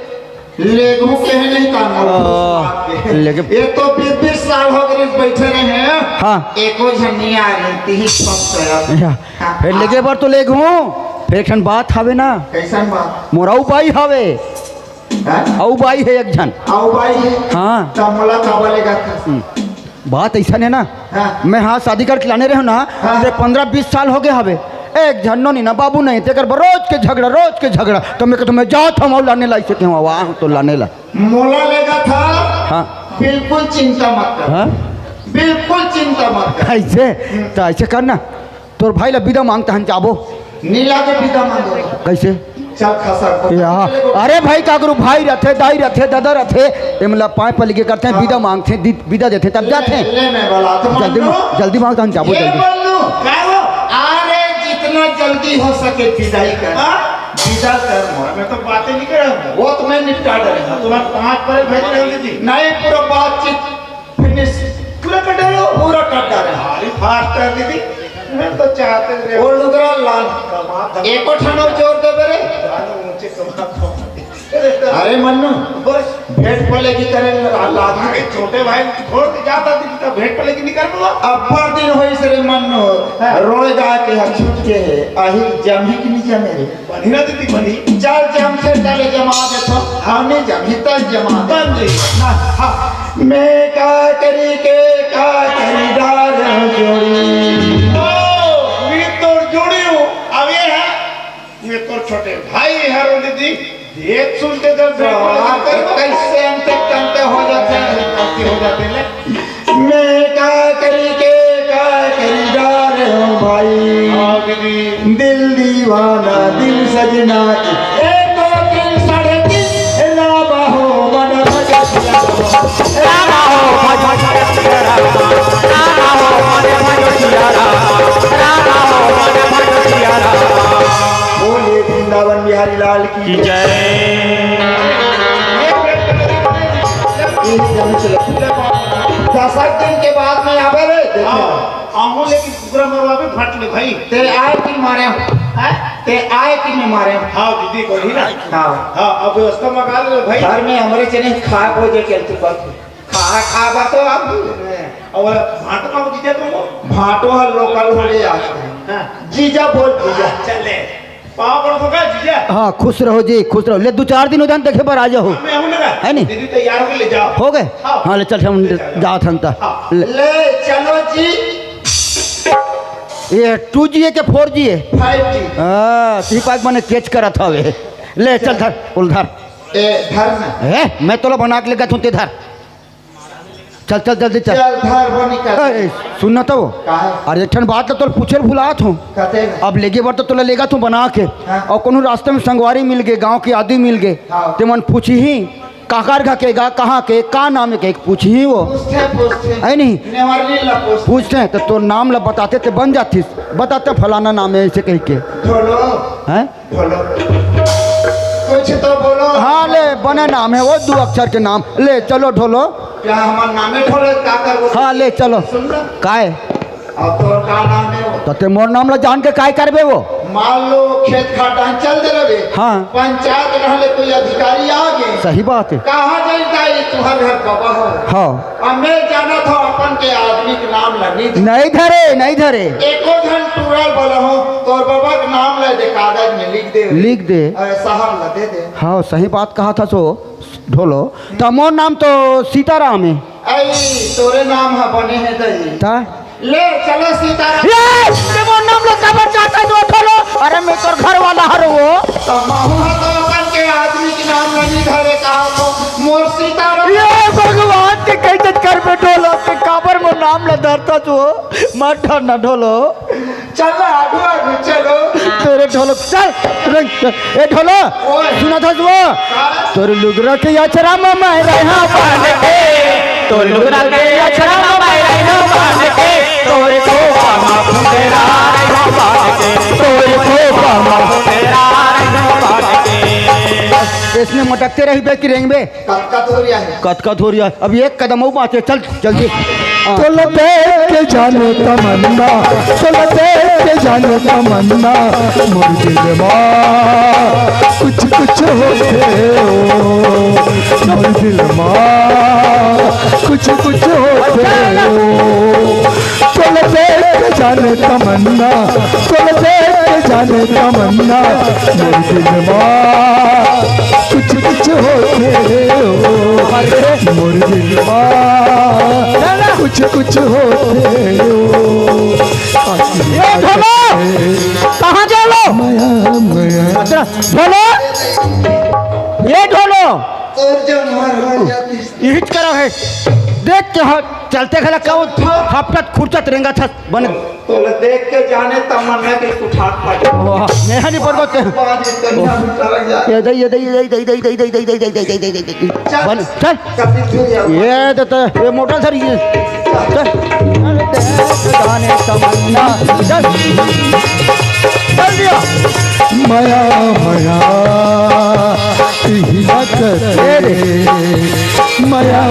लेगहूँ कहे नहीं का ओ, लेगे ये तो बीस बीस साल हो गए बैठे रहे हैं। हाँ। एको झन नहीं आ रही, तीही सब तरफ। या, हाँ। फिर लेगे बर तो लेगहूँ, फिर एक ठन बात हवे ना। कैसन बात? मोर अउ बाई हवे। हैं? अउ बाई है एक झन। अउ बाई है? हाँ। तब मोला काबर लेगत हस? हम्म। बात ऐसा है ना, हाँ। मैं हाँ शादी करके लाने रहे ना, हाँ। ते पंद्रह बीस साल हो गए हवे। एक झन नोनी ना बाबू नहीं, तेकर बर रोज के झगड़ा, रोज के झगड़ा। तो मैं कहता, मैं जात हूँ, लाने ला, इसे कहूँ, वाह, तो लाने ला। मोला लेगत हस? हाँ। बिल्कुल चिंता मत कर। हाँ? बिल्कुल चिंता मत कर। ऐसे? तो ऐसे करना, तोर भाई ला बिदा मांगता हन जाबो। नीला के बिदा मांगो। कैसे? चल खसक। या, अरे भाई, काकरो भाई रथे, दाई रथे, दादा रथे, एमला पाए पलिगे करथे, हाँ। बिदा मांगथे, दि-, बिदा देथे, तब ले, जाथे। ले मैं बोला, तो जल्दी मन्नू। मा-, जल्दी मांगता हन जाबो, ये जल्दी। मन्नू, काय हो? अरे, जितना जल्दी हो सके बिदाई कर। हाँ? बिदा कर मोर। मैं तो बातें नहीं कर रहा हूँ। वो तो मैं निपटा डाले। हाँ, तुम्हारे पाँच पर भेज रहे हो दीदी। नहीं, पूरा बातचीत Finish। पूरा कर डालो। पूरा कर डाले। भारी fast है दीदी। मैं तो चाहते रे। वो लुगरा लाल। कमाल। एको ठनो जोर दे बेरे। जानो ऊंचे कमाल। अरे मन्नू, बस। भेंट पले की करे लाल आदमी। अरे छोटे भाई छोड़ के जाता दीदी, तो भेंट पले की नहीं कर दूंगा। अब्बड़ दिन होइस रे मन्नू। हाँ। रोए गा के हर छूट के है। आही जमी कि नहीं जमे रे? बनी ना दीदी, बनी। चल, जमथे तले जमा देथो। हाँ, नहीं जमही, तब जमा दे। बन जी। ना, हाँ। मैं का करी के, का करी डार जोड़ी। ओ, मैं तोर जोड़ी हूँ। अब ये है, ये तोर छोटे भाई है रो दीदी। देख सुन के जब वाह, कैसे अंते तंते हो जाते हैं। अंते हो जाते हैं, ले। मैं का करी के का करी जा रहे हो भाई। हाँ दीदी। दिल दीवाना दिल सजना की। एक दो तीन साढ़े तीन। ए लावा हो मन भगत लावा। ए लावा हो मन भगत लावा। आहूं लेकिन कुकरा मरवाबे भांट ले भाई। तें आय कि मारे हंव? हैं? तें आय कि मैं मारे हंव? हाँ, दीदी को ही ना। हाँ। हाँ, अब व्यवस्था मंगा ले भाई। घर में हमरे चने खा को जे चलती बात। खा, खा बात तो आप। और भांट का जीजा तुम? भांटो ह लोकल हो रे आज। हाँ। जीजा बोल जीजा। चले। पाँव पड़त हों का जीजा? हाँ, खुश रहो जी, खुश रहो। ले, दू चार दिन उधर देखे बर आ जाओ। हाँ, मैं आहूं ना। है नी? दीदी तैयार होके ले जाओ। हो गए? हाँ। हाँ, ले चल, हम ले चलो। जात हन त। हाँ। ले। ले चलो जी। ये टू जी हे के फोर जी हे? Five G. हाँ, ती पाक मने कैच करत हवे। ले चल धर, उल धर। ए, धर ना। ए, मैं तोला बना के लेगत हों, तें धर। चल, चल, जल्दी चल। चल, धर, वो निकल। ए, ए, सुन ना तो। का हे? अरे, एक ठन बात तो तोला पूछे ल भुलात हों। कते? अब लेगे बर तो तोला लेगत हों बना के। हाँ। अउ कोनो रास्ता में संगवारी मिल गे, गांव के आदमी मिल गे, हाँ। ते मन पूछही, "काकर घर के गा, कहाँ के, का नाम हे?" कहिके पूछही वो। पूछथे, पूछथे। हे नहीं? नेवारी ला पूछथे। पूछथे, त तोर नाम ला बताते, ते बन जातिस। बताते, "फलाना नाम हे," अइसे कहिके। ढोलो। हैं? बोलो, कुछ तो बोलो। हाँ, ले, बने नाम हे वो, दू अक्षर के नाम। ले, चलो ढोलो। का हमर नामे ढोलो, का करबो? हाँ, ले, चलो। सुन ना। काय? अब तोर का नाम हे वो? त ते मोर नाम ला जान के काय करबे वो? मान लो, खेत खार डाहन चल दे रहे। हाँ। पंचायत रहले कोई अधिकारी आ गे। सही बात हे। कहाँ जाई का ये तुंहर घर बाबा हो? हाँ। अब मैं जानत हों अपन के आदमी के नाम ला नहीं धरे। नहीं धरे, नहीं धरे। एको झन टूरा ल बोला हों, तोर बाबा के नाम ला दे, कागज में लिख दे। लिख दे। अरे साहब ला दे दे। हाँ, सही बात कहत हस वो, ढोलो। त मोर नाम तो सीताराम हे। अई, तोरे नाम ह बने हे दई। त? ले, चलो सीताराम। ए, ते मोर नाम ला काबर जानत हस वो, ढोलो? अरे, मैं तोर घर वाला हरों वो। त महूं ह तो अपन के आदमी के नाम ला नहीं धरे, कहा तो मोर सीताराम। ए भगवान, ते कइसे करबे ढोलो, ते काबर मोर नाम ला धरत हस वो? मत धर ना ढोलो। चल ना, आगू, आगू, चलो। तोरे ढोलो, चल, रंग, ए ढोलो, ओए। सुनत हस वो? हाँ। तोर लुगरा के अचरा में मैं रहा बांध के, तोर लुगरा के अचरा में मैं रहा बांध के, तोरे खोपा में फुंदेरा रहा बांध के, तोरे खोपा में फुंदेरा रहा बांध के। अइसने मटकते रहिबे कि रेंगबे? कतका धोरिया हे? कतका धोरिया हे? अब एक कदम अउ बांचे, चल जल्दी। हाँ। तोला देख के जाने तमन्ना, तोला देख के जाने तमन्ना, मोर दिल मा कुछ कुछ होथे ओ, मोर दिल मा कुछ कुछ होथे ओ। तोला देख के जाने तमन्ना, तोला देख के जाने तमन्ना, मोर दिल मा कुछ कुछ होथे ओ, मोर दिल मा कुछ कुछ होथे ओ। ए ढोलो, कहाँ जावत हस? मया, मया। अच्छा, ढोलो, ए ढोलो। तोर जो मर हो जातिस। इहिच करा हे। देख के ह-, चलते घला का वो हपटत खुरचत रेंगत हस बने। तोला देख के जाने तमन्ना के कुठार पड़। वाह, मेहा नहीं पड़बो ते। बाज इतना उतर जा। ये दे, ये दे, ये दे। चल। बन, चल। कभी फिर ये ये दे तो, ये मोटर सर ये। चल। जाने तमन्ना। चल। चल दिया। मया, मया, इही ना करे। ये दे। मया,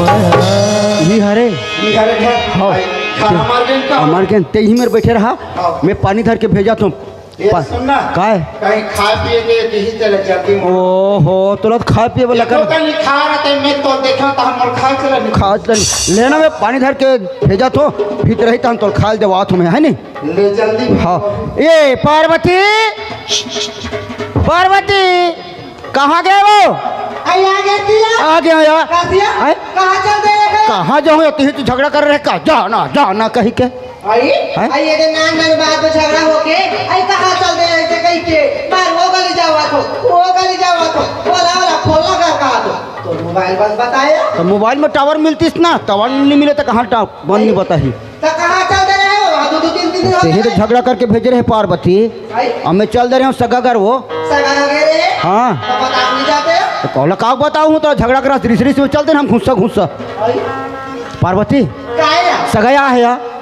मया। ये हरे। ये हरे है। हाँ। भाई, खाना मार के इनका। मार के, ते ही मेर बैठे रहा। हाँ। मैं पानी धर के भेजत हों। ये पा-, सुन ना, काय? कहीं खाए पिए के यही चले जाती हूँ। ओहो, तोला तो खाए पिए वाला देखो कर। कहीं खा रहे थे, मैं तो देखा था, हम लोग खा चला नहीं। खा चला नहीं। लेना, मैं पानी धर के भेजत हों, भीतर रही तहन तोला खाए देवात हों मैं, है नी? ले जल्दी। हाँ। ए, पार्वती, पार्वती, कहाँ गे वो? आई आ गया तिया। आ गया यार। का तिया? हैं? कहाँ चल दे रहे? कहाँ जाहूँ यार, तुही तो झगड़ा कर रहे का? जा ना, जा ना कहिके। आई? हैं? आई ये दे नान नान बात में झगड़ा होके, आई कहाँ चल दे रहे थे कहिके? मार वो गली जावत हों, वो गली जावत हों, बोला वाला खोलना का कहा तो? तो मोबाइल बंद बताया? तो मोबाइल में टावर मिलतिस ना, टावर नहीं मिले तो कहाँ टा-, बंद नहीं बताही। तो कहाँ चल दे रहे हो? वहाँ दो, दो, तीन, तीन दिन हो तेही तो गए। झगड़ा करके भेजे रहे पार्वती। भाई। अब मैं चल दे रहे हों सगा घर वो। सगा घर रे? हाँ। तो बता नहीं जाते? तो कौला का बताऊँ, तो झगड़ा करा, रिस रिस में चल दे हम घुस्सा घुस्सा। भाई। पार्वती। का है यार? सगा या है यार।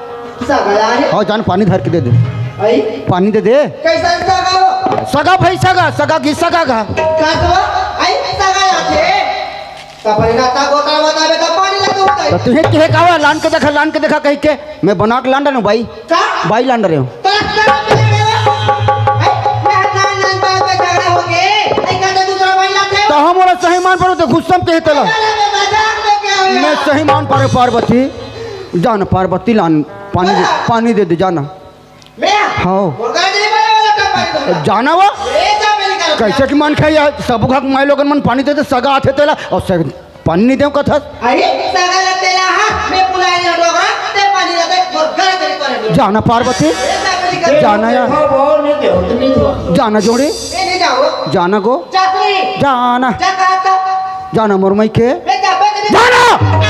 सगा या है? हाँ, जान पानी धर के दे दे। भाई। पानी दे दे। कैसा सगा हो? सगा भाई सगा, सगा की सगा का। का तो? आई सगा या थे? तब ना ता गोता बतावे तो पानी ला तू तो तुहे कहे का हुआ, लान के देखा, लान के देखा कहि के, मैं बना के लान डालूं भाई। का? भाई लान रहे हो। तो रस्ता में मिले हो। ए, मैं लान लान बात पे झगड़ा हो गए। ए, कहते दूसरा भाई लाते हो। तो हम बोला सही मान पड़ो तो गुस्सा में कहे तला। अरे, मैं मजाक में क्या हुआ? मैं सही मान पड़े पार्वती। जाना पार्वती लान, पानी दे, पानी दे दे, जाना। मैं? हाँ। मुर्गा नहीं बने वाला का पानी दूंगा। जाना वो? ए, जा मेरी गाल। कैसे कि मन खाई यार, सब घर माई लोगन मन पानी दे दे, सगा आथे तेला, और सग-, पानी नहीं देव कथस। अरे, सगा ला तेला, हाँ, मैं बुलाए ना डोगरा, ते पानी ला दे, मुर्गा तेरी पानी दे। जाना पार्वती, ए, जा मेरी गाल। जाना यार। देखो, वो नहीं दे, उतनी दो। जाना जोड़ी, ए, नहीं जाओ। जाना गो। जा तू नहीं। जाना। जा कहा था। जाना मोर मइके। बे, जाबे कि नहीं? जाना।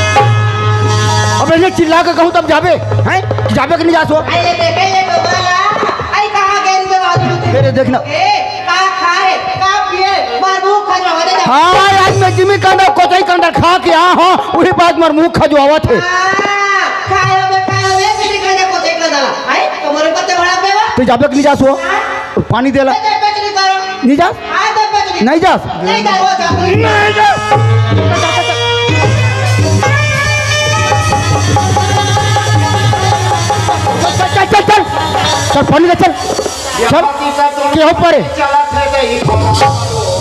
अब ऐसे चिल्ला के कहूँ तब जाबे, हैं? जाबे कि नहीं जासो? अरे, देखे, ये तो बोला। आई, कहाँ गए इन जब आदमी? मेरे देखना। ए, का खाए, का पिए, मार मुंह खा जाओ, दे जा। हाँ, आज मैं जिमी कांदा, कोतई कांदा खा के आया हूँ, वही बात मार मुंह खा जो आवा थे। हाँ, खाए बे, खाए बे, जिमी कांदा, कोतई कांदा। आई, तुम्हारे पत्ते भड़ा पे वा? तू जाबे कि नहीं जासो? हाँ। पानी देला। ए, जाबे कि नहीं करो? नहीं जा? हाँ, जाबे कि नहीं? नहीं जा? नहीं जा, वो जा। नहीं जा। चल, चल, चल, चल। चल, पानी दे, चल। चल। के हो परे?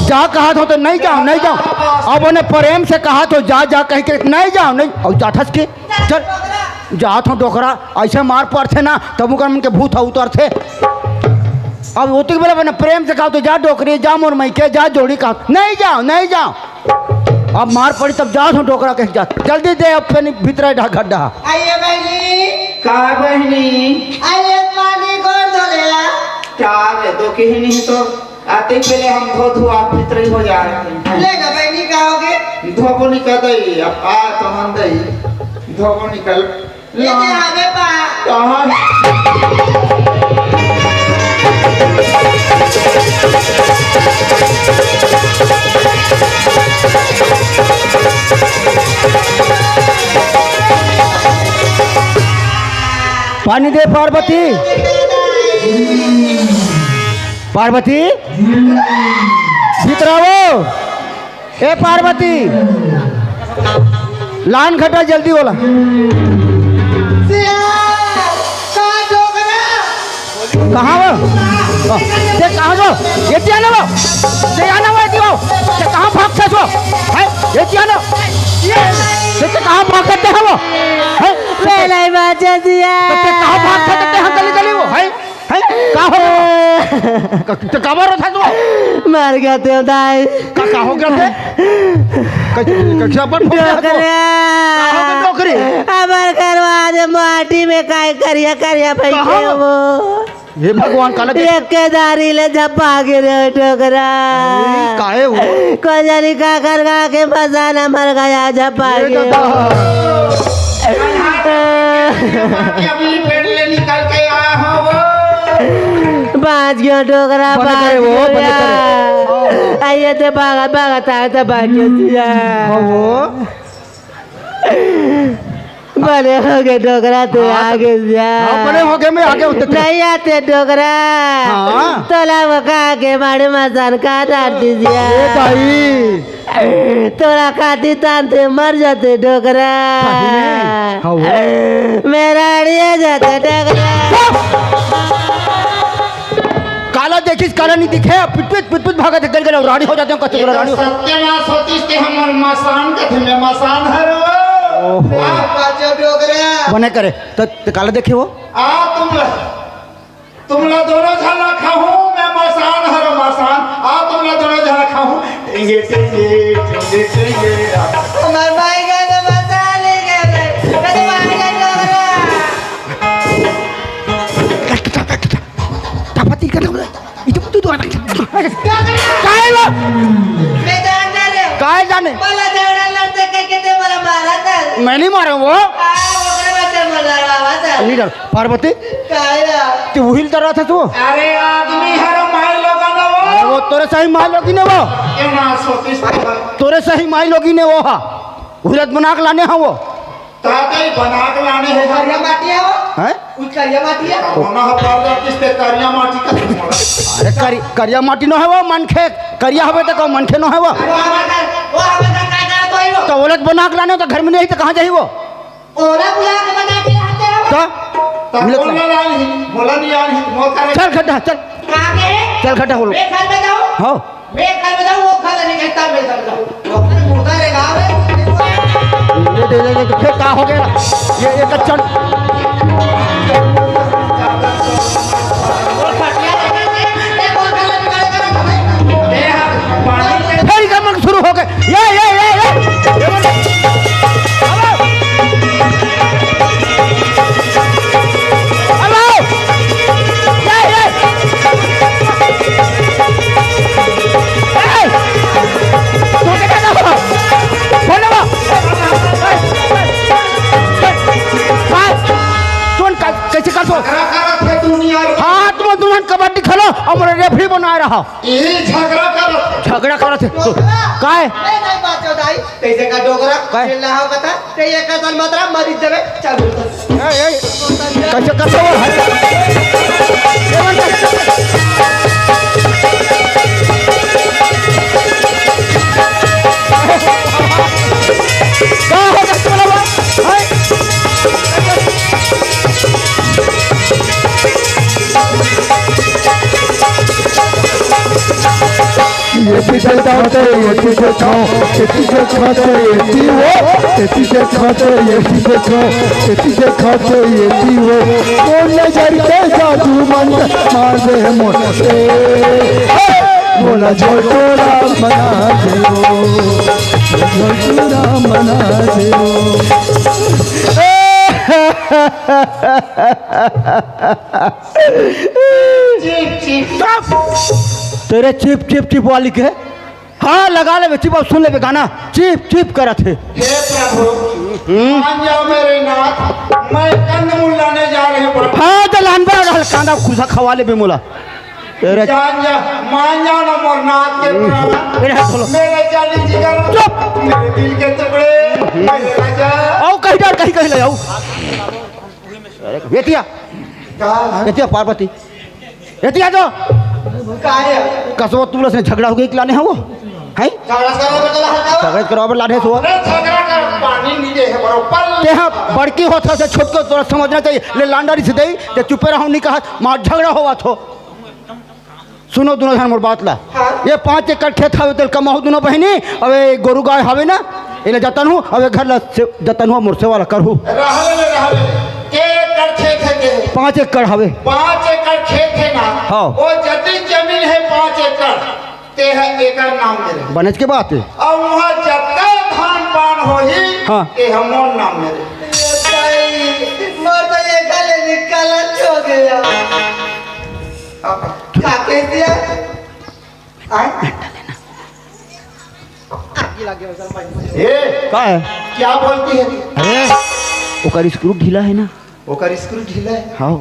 जा कहा तो, तो नहीं जाओ, नहीं जाओ। अब उन्हें प्रेम से कहा तो जा, जा कह के नहीं जाओ, नहीं। और जाथस के? चल। जात हूँ डोकरा, ऐसे मार पड़थे ना, तब ओकर मन के भूत ह उतरथे। अब ओतिक बेला बने प्रेम से कहा तो जा डोकरी, जा मोर मइके, जा जोड़ी कहा, नहीं जाओ, नहीं जाओ। अब मार पड़ी तब जात हूँ डोकरा कहे जात, जल्दी दे अब फिर भीतर ढा गड्ढा। आइए बहनी। का बहनी? आइए पानी गोड़ धो ले आ। का रे, दो कहनी है तो आते पहले हम धो धो आप भीतर ही हो जा रहे हैं। ले ना बहनी, का हो गए? धोबो नहीं कर दई, अब आ तो हम दई, धोबो निकल। ये दे आवे पा। कहाँ? पानी दे पार्वती। पार्वती, भीतर आवो। ए पार्वती, लान घटा जल्दी बोला। कहाँ वो? ते कहाँ वो? ये क्या ना वो? ते आना वो, ये वो? ते कहाँ भाग से वो? हैं? ये क्या ना? ये, ते कहाँ भाग करते हैं वो? हैं? पहले ही बात जल्दी है। ते कहाँ भाग करते हैं गली गली वो? हैं? हैं? का हो? क-, त काबर रोथस वो? मर गया ते दाई। का, का हो गया ते? क-, क-, कैसे अपन फोन किया तो? डोकरा। का हो गया डोकरी? हमर घरवा दे माटी में काय करिया करिया बैठे कहाँ? हो। हे भगवान, काला देख- एक के दारी ले झपा गे रे डोकरा। अरे, काहे हो? को जानी का कर गा के फसाना मर गया झपा ये गे। दादा। अभी पेट ले निकल के आया हो वो। बाज गयो डोकरा, बने बाज करे वो, गयो बने यार। करे। आइए ते भागा, भागा, ताए ते बाज गयो यार। हाँ वो। बने हो गए डोकरा, तू हाँ, आ तो गए यार। हाँ, बने हो गए, मैं आ गया हूँ, तो नहीं आते डोकरा। हाँ। तोला वो का के मारे मसान का डाल दीजिए। ए भाई। तोरा खातिर तानते मर जाते डोकरा। सही में? हाँ, वो। मेरा अड़िया जाते डोकरा। काला देखिस, काला नहीं दिखे, पिट पिट, पिट पिट भागत, गल गल रानी हो जाते हैं, कच्चे ये तो रानी हो। सत्यनाश होतीस ते हमर मसान के थे, मैं मसान हरो। ओहो। आ, बाजो डोकरा। बने करे, तो, तो काला देखे वो? आ, तुम ल-, तुमला दोनों झन ला खाहूं, मैं मसान हरो मसान। आ तुमला दोनों झन ला खाहूं। टेंगे, टेंगे, टेंगे, टेंगे। हमार भाई का तो मसान ले गए रे। मैं तो मार गया डोकरा। तापा तीर का तो इधर तू तो आ। काय लो? मैं जानता रे। काय जाने? मला झाड़ा लड़ते कह के ते मला मारा था। मैं नहीं मारा वो। आ, ओकरे बच्चे मला मारा था। नहीं डर। पार्वती, काय रा? तू उहिल तर रहा था तू? अरे आदमी हर माई लोगन वो। अरे वो तोरे सही माई लोगी ने वो। ये ना सोतीस। तोरे सही माई लोगी ने वो हा। उहिलत बना के लाने हा वो। ताते ही बना के लाने हे। करिया माटी है वो। हैं? कुछ करिया माटी है। होना हो पार किस पे करिया माटी का। अरे करि-, करिया माटी नो है वो मनखे, करिया हवे तो को मनखे नो है वो। वो हमारे घर, वो हमारे घर का, का, तो तो ओला बना के लाने हो तो घर में नहीं तो कहाँ जाही वो? ओला बुला के बता के आते हो। तो त मिलत मोला नहीं। लान ही, मोला नहीं आन ही, मोर करे। चल खड्डा, चल। कहाँ के? चल खड्डा बोलो। मैं घर में जाऊँ? हाँ। मैं घर में जाऊँ, वो घर नहीं कहता, मैं घर में जाऊँ। वो घर मुर्दा रे गाँव है। ये दे, दे, दे, तो फिर का हो गया? ये, ये कच्चा। फेर का मन शुरू हो गए। ये, ये, ये, ये। ये बोल। अब आओ। अब आओ। ये, ये। ए! तू क्या कहता हो? बोलो। बात। तू का-, कैसे कर दो? झगड़ा करत हे दुनिया रे। हाथ में दुल्हन कबड्डी खेलो और मोला रेफरी बनाए रहा। ये झगड़ा करत हे। झगड़ा करत हे। तो काय? मैं नहीं बात बताई। कैसे का डोकरा? काय? चिल्ला हो बता। ते ये का दल मात्रा मरी देवे। चल बोल। ए, ए, कैसे करते हो? का हो गया तुम्हारा बात? हाय। ये चीजें खाते, ये चीजें खाओ, ये चीजें खाते, ये पीवो, ये चीजें खाते, ये चीजें खाओ, ये चीजें खाते, ये पीवो। वो नजर के जादू मंतर मार दे मोर पे। मोला झोटोरा बना दे वो, झोटोरा बना दे वो। Chip, chip. तेरे चिप, चिप, चिप वाली के? हाँ, लगा ले, चिप, अब सुन ले गाना। चिप, चिप करत हे। हे प्रभु, हम्म। मान जाओ मेरे नाथ, मैं कंदमूल लाने जा रहे हूँ। हाँ, तो लान बा रहल कांदा खुसा खवा ले बे मोला। तेरे जान जा, मान जाओ ना मोर नाथ के प्राण। मेरे हाथ खोलो। मेरे जानी जिगर, चुप। मेरे दिल के टुकड़े, मेरे राजा। आओ, कहीं डाल, कहीं, कहीं ले आओ। अरे, एतिया। का? एतिया पार्वती। एतिया जो। का है? कसवा तुमला से झगड़ा हो गई, लाने हैं वो? हैं? झगड़ा करवा बर चला है का? झगड़ा करवा बर लाने सो। अरे, झगड़ा कर, पानी नहीं दे है बरोबर। ते हाँ, बड़की होत हे, छोटको तोला समझना चाहिए। ले लांडा रिस दे, ते चुपे रहो, नहीं कहा, मार झगड़ा होवा थो। सुनो दुनो झन मोर बात ला। हाँ। ये पाँच एकड़ खेत हवे, तेल कमाहू दुनो बहिनी। अबे गोरू गाय हवे ना, एला जतन हूँ, अबे घर ला से-, जतन हूँ, मोर सेवा ला करहू। रहले, रहले। के एकड़ खेत हे के? पाँच एकड़ हवे। पाँच एकड़ खेत हे ना? हाँ। वो जतिक जमीन हे पाँच एकड़, ते ह एकर नाम में रहे। बनेच के बात हे। अउ वहाँ जतका धान पान होही, हाँ। ते ह मोर नाम में रहे। ये भाई, मोर तो ये गले निकालत हो गया। का कह दिया? आए? आगी लगे हो सर भाई। ए, का है? क्या बोलती है? अरे, ओकर स्क्रू ढीला है ना। ओकर स्क्रू ढीला है। हाँ।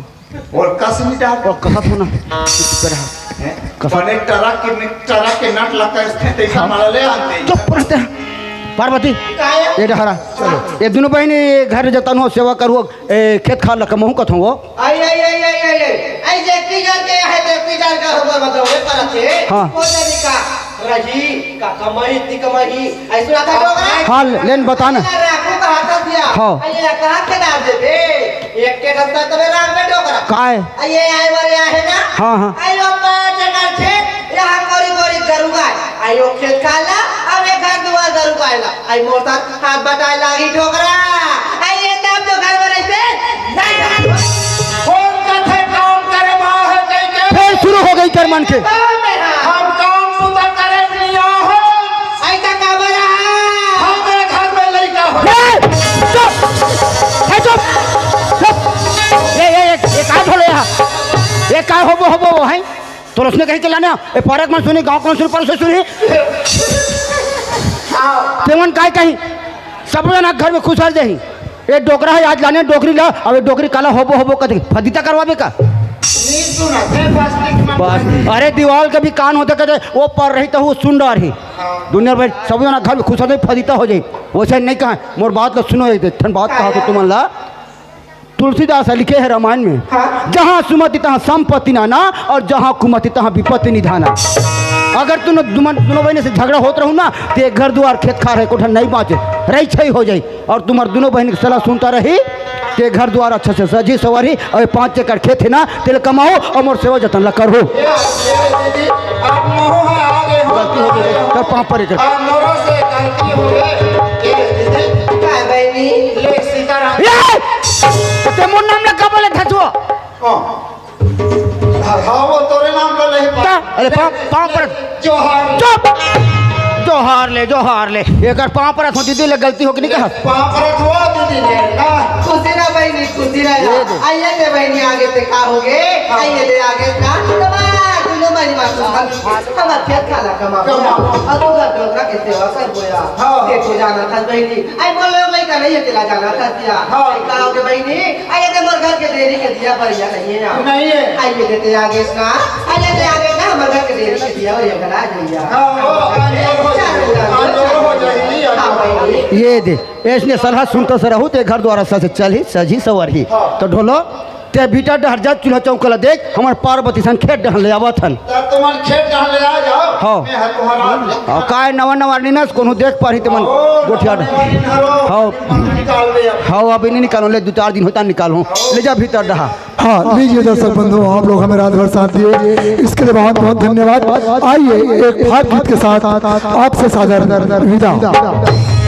और कस नहीं डाल। और कसत हो ना। चुप कर रहा। हैं? कसत। बने ट्रक के, ट्रक के नट लगता है, इसमें तैसा हाँ। मारा ले आते हैं। चुप रहते हैं। पार्वती, का है? ये डहरा। चलो। ये दुनो बहिनी घर जतन हो, सेवा करू, ए, खेत खार ला कमहू कथों वो। आई, आई, आई, आई, आई, आई। आई, जे पीजर के है, ते पीजर का होगा, मतलब, ये परत है। हाँ। वो जनी का रही, का कमाई, इतनी कमाई। आई, सुना था डोगरा? हाँ, लेन बता ना। राखू का हाथ दिया। हाँ। आई, ये कहाँ के डाल देबे? एक के धंधा तबे राख में डोगरा। काय? आई, ये आए वाले आहे ना? हाँ, हाँ। आई, वो पाँच एकड़ खेत, यहाँ कोरी कोरी गरु गाय। आई, वो खेत खा ला, अब एक घर दुआर गरु गाय ला। आई मोर साथ हाथ बटाए लागी डोकरा। आई ये तब तो घर में रहिते, नहीं घर में। कौन कथे काम करे माँ है कह के? फिर शुरू हो गई कर मन के। काम में हाँ। हम काम बुता करे मियाँ हो। ऐसा का बड़ा है? हमारे घर में लइका हो। ए, चुप! ए, चुप! चुप! ए, ए, ए, ए, काय बोले यहाँ? ये काय होबो, होबो, वो है? तो उसने कहीं के लाने, ए, पारक में सुनी, गाँव में सुनी, परसों सुनी। तेमन काय कहीं? सब जना घर में खुश हर जाही। ए डोकरा है, आज लाने डोकरी ला, अब ए डोकरी काला होबो होबो कथे, फदीता करवाबे का? नहीं सुना, मैं बस नहीं सुना। बस, अरे दीवाल के भी कान होते कथे, वो पर रही तो वो सुन रहा रही। हाँ। दुनिया भर सब जना घर में खुश हो जाए, फदीता हो जाए। वैसे नहीं कहा, मोर बात ला सुनो, एक ठन बात कहा तो तुमन ला। तुलसीदास लिखे है रामायण में, हाँ। जहाँ सुमति तहाँ संपत्ति नाना और जहाँ कुमति तहाँ विपत्ति निधाना। अगर तुम दुमन दोनों बहिनी से झगड़ा होत रहू ना, ते घर दुआर खेत खार हे कोठा नहीं बाँचे, रही छई हो जाई। और तुम्हार दोनों बहिनी के सलाह सुनता रही, ते घर दुआर अच्छा से सजी सवारी, और पाँच एकड़ खेत हे ना, तेल कमाओ और मोर सेवा जतन ला करहू। ये दीदी, अब मोह आगे हो गलती हो गई, कर पाँव परे कर। अब मोरो से गलती हो गई। ये दीदी, काय बहिनी? ले सीताराम। ए! ते मोर नाम ला का बोले था तू? कौन? हाँ, हाँ, वो तोरे नाम का नहीं ता, अरे पाँव, पाँव पर। जोहार। चुप। जोहार ले, जोहार ले। एकर पाँव परत हो दीदी ले, गलती हो कि नहीं कहा? पाँव परत हो दीदी ले। हाँ। खुशी रह बहिनी, खुशी रह। ये दे। आइए दे बहिनी, आगे ते का हो गे? हाँ। आइए दे आगे का। तमार दुनो बहिनी मार तुम हम, हम खेत खाला कमा। कमा। और तू घर डोकरा के सेवा कर बोया। हाँ। देखो जाना था बहिनी। आई बोल लो मैं का नहीं है, तेला जाना था सिया। हाँ। का हो गे बहिनी? आइए दे मोर घर के देरी के दिया बढ़िया नहीं है ना। नहीं है। आइए दे ते आगे ना। आइए दे आगे ना, हमर घर के देरी के दिया बढ़िया करा दिया। हाँ, हाँ, हाँ, हाँ, हाँ, हाँ, हाँ, हाँ। हाँ, बहिनी। ये दे, ऐसने सलाह सुनता से रहू, ते घर दुआर से चलही, सजी सवरही। हाँ। तो ढोलो, ते भीतर डहर जा, चूल्हा चौका ला देख, हमर पार्वती सन खेत डहन ले आवत हन। तब तुमन खेत डहन ले आ जाओ। हाँ। मैं हर तुम्हारा हाँ, काय नवा नवा निनस, कोनो देख पारही ते मन ओ, गोठिया नवा नवा निनस। हाँ। मन निकाल दे अब। हाँ, अभी नहीं निकालो, ले दो चार दिन होता निकालो। ले जा भीतर डहा। हाँ, लीजिए दर्शक बंधुओं, आप लोग हमें रात भर साथ दिए, इसके लिए बहुत बहुत धन्यवाद। आइए, एक फाग गीत के साथ आपसे सादर विदा।